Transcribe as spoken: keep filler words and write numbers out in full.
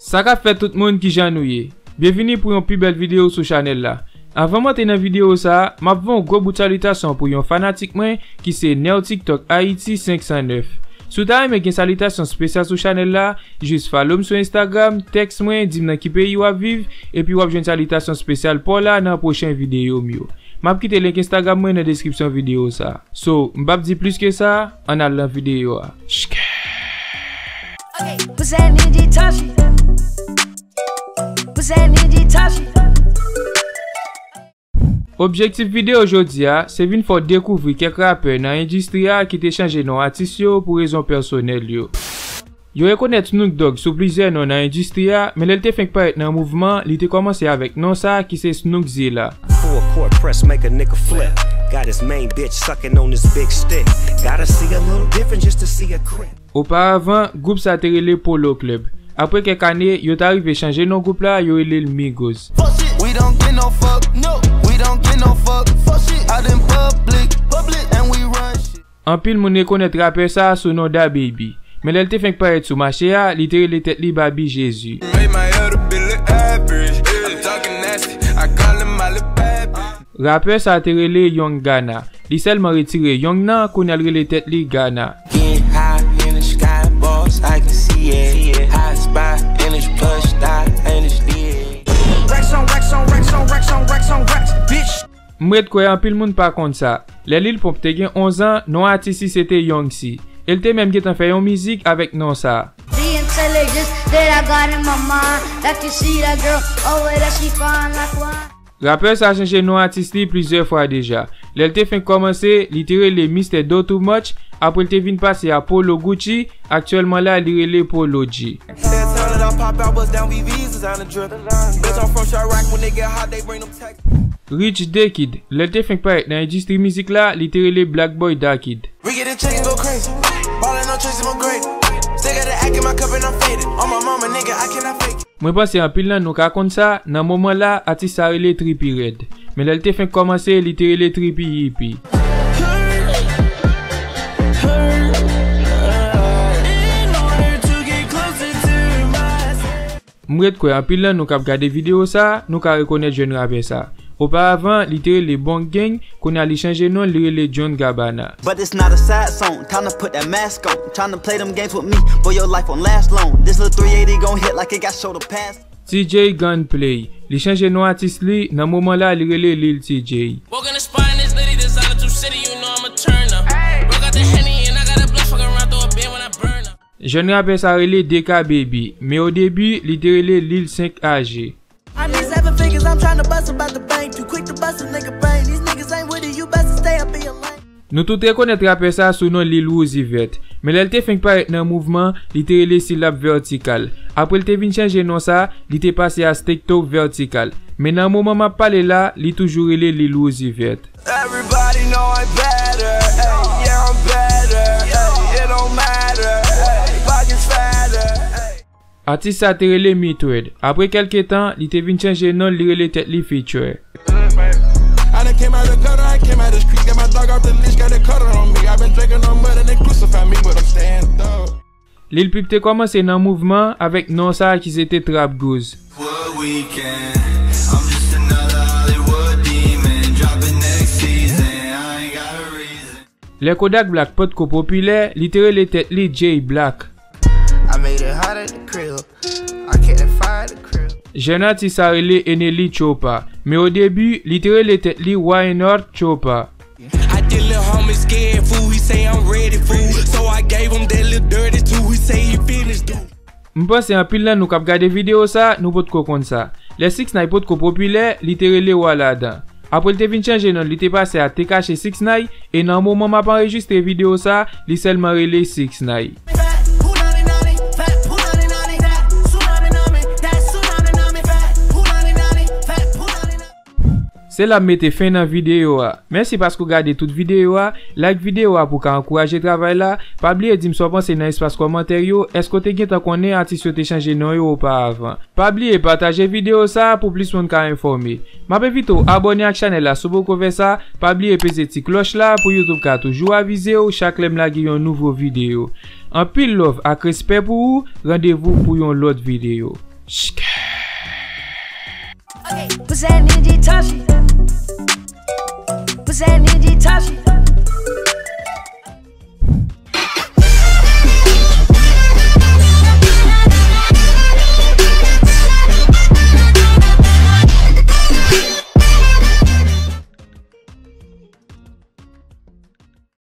Sa k ap fèt tout moun, kijan nou ye? Byenvini pou yon pi bèl videyo sou chanèl la. Anvan m antre nan videyo sa a, m ap voye yon gwo bout salitasyon pou yon fanatik mwen ki se Nèw TikTok Ayiti senk san nèf. Si w ta renmen gen salitasyon espesyal sou chanèl la, jis follow m sou Instagram, tèks mwen, di m nan ki peyi w ap viv, epi w ap jwenn salitasyon espesyal pa w la nan pwochen videyo m yo. M ap kite link Instagram mwen nan deskripsyon videyo sa a. So, m p ap di plis ke sa, ann al nan videyo a. Shkè! Pussy's N G Tashi. Pussy's N G Tashi. Objektif videyo jodi a, se vin fè w dekouvri kèk rapè nan endistri a ki te chanje non atis yo pou rezon pèsonèl yo. Yo rekonèt Snoop Dogg sou plizyè non nan endistri a, men lè l te fenk parèt nan mouvman, li te kòmanse avèk non sa a ki se Snookzilla. Full court press make a nigga flip. Got his main bitch sucking on his big stick. Gotta see a little different just to see a crip. Oparavan, gwoup sa te rele Polo Club. Apre kèk ane, yo ta rive chanje non gwoup la, yo rele l Migos. Fuck shit. We don't get no fuck. No, we don't get no fuck. Fuck shit. Out in public. Public. And we run shit. Anpil moun rekonèt rapè sa a sou non DaBaby. Men lè l te fenk parèt sou mache a, li te rele tèt li Baby Jezi. Made my elder be look average. I'm talking nasty. I call him my little bad bitch. Rapè sa a te rele Young Ghana. Li sèlman retire Young nan, kounye a l rele tèt li Ghana. Getting high in the sky, boss, I can see it. Hot spot in this plush, thot in this D A. Racks on racks on racks on racks on racks on racks, bitch. M ret kwè anpil moun pa konn sa. Lè Lil Pump te gen onz an, non atis li se te Young C. E l te menm gentan fè yon mizik avèk non sa a. The intelligence that I got in my mind, that you see that girl over there, she fine like wine. Rapè sa a chanje non atis li plizyè fwa deja. Lè l te fenk kòmanse, li te rele Mister Do Too Much, apre l te vin pase a Polo Gucci, aktyèlman la li rele Polo G. That time that I pop out, bust down V Vs, designer drip. Bitch, I'm from Chiraq, when they get hot, they bring them tech. Rich Da Kid, lè l te fenk parèt nan endistri mizik la, li te rele Black Boy Da Kid. We get a check and go crazy. Ballin', no chasing my grade. Still got the act in my cup and I'm faded. On my mama, nigga, I cannot fake it. Mwen panse anpil nan nou ka konn sa, nan moman la, atis sa rele Trippie Redd. Men lè l te fenk kòmanse, li te rele Trippie Hippie. M ret kwè anpil nan nou k ap gade videyo sa, nou ka rekonèt jèn rapè sa. Oparavan, li te rele Bong Gang, kounye a li chanje non l, li rele John Gabbana. But it's not a sad song, time to put that mask on. Tryna play them games with me, boy, your life won't last long. This little three eighty gon' hit like it got shoulder pads. T J Gunplay, li chanje non atis li, nan moman la li rele Lil T J. Walk in the spot and it's litty, designer to city, you know I'm a turn up. Broke out the Henny and I got a blood, fuck around, throw a band when I burn up. Jèn rapè sa rele D K Baby, men o debi, li te rele Lil senk A G. I need seven figures, I'm tryna bust about the bank. Too quick to bust a nigga brain. These niggas ain't with it, you best to stay up in your lane. Nou tout rekonèt rapè sa sou non Lil Uzi Vert. Men lè l te fenk parèt nan mouvman, li te rele Silab Vertikal. Apre l te vin chanje non sa, li te pase a Stekto Vertikal. Men nan moman m ap pale la, li toujou rele Lil Uzi Vert. Everybody know I'm better, ayy, yeah, I'm better, ayy, it don't matter, ayy, pockets fatter, ayy. Atis sa te rele Method. Apre kèlke tan, li te vin chanje non l, li rele tèt li Future. I done came out the gutter, I came out the street, got my dog off the leash, got a cutter on me. I been drinking on mud and they crucify me, but I'm staying thug. Lil Peep te kòmanse nan mouvman avèk non sa ki se te Trap Goose. What weekend? I'm just another Hollywood demon, dropping next season, I ain't got a reason. Lè Kodak Black potko popilè, li te rele tèt li Jay Black. I made it hot at the crib. I kept that fire at the crib. Jèn atis sa rele Enely Choppa, men o debi, li te rele tèt li Wynord Choppa. I did little homie scared fool, he say I'm ready fool. So I gave him that little dirty two, he say he finished dude. M panse anpil nan nou k ap gade videyo sa, nou potko konn sa. Lè Six Nine potko popilè, li te rele Wa Ladan. Apre l te vin chanje non l, li te pase a Tekashi Six Nine, e nan moman m ap anrejistre videyo sa, li sèlman rele Six Nine. Se la m mete fen nan videyo a. Mèsi paske w gade tout videyo a. Like videyo a pou w ka ankouraje travay la. Pa bliye di m sa w panse nan espas kòmantè yo. Èske w te gentan konnen atis yo te chanje non yo oparavan? Pa bliye pataje videyo sa a pou plis moun ka enfòme. M ap envite w abòne ak chanèl la si w poko fè sa. Pa bliye peze ti klòch la pou YouTube ka toujou avize w chak lè m lage yon nouvo videyo. Anpil love ak respè pou ou. Randevou pou yon lòt videyo. Pussy need to touch it. Pussy need to touch it.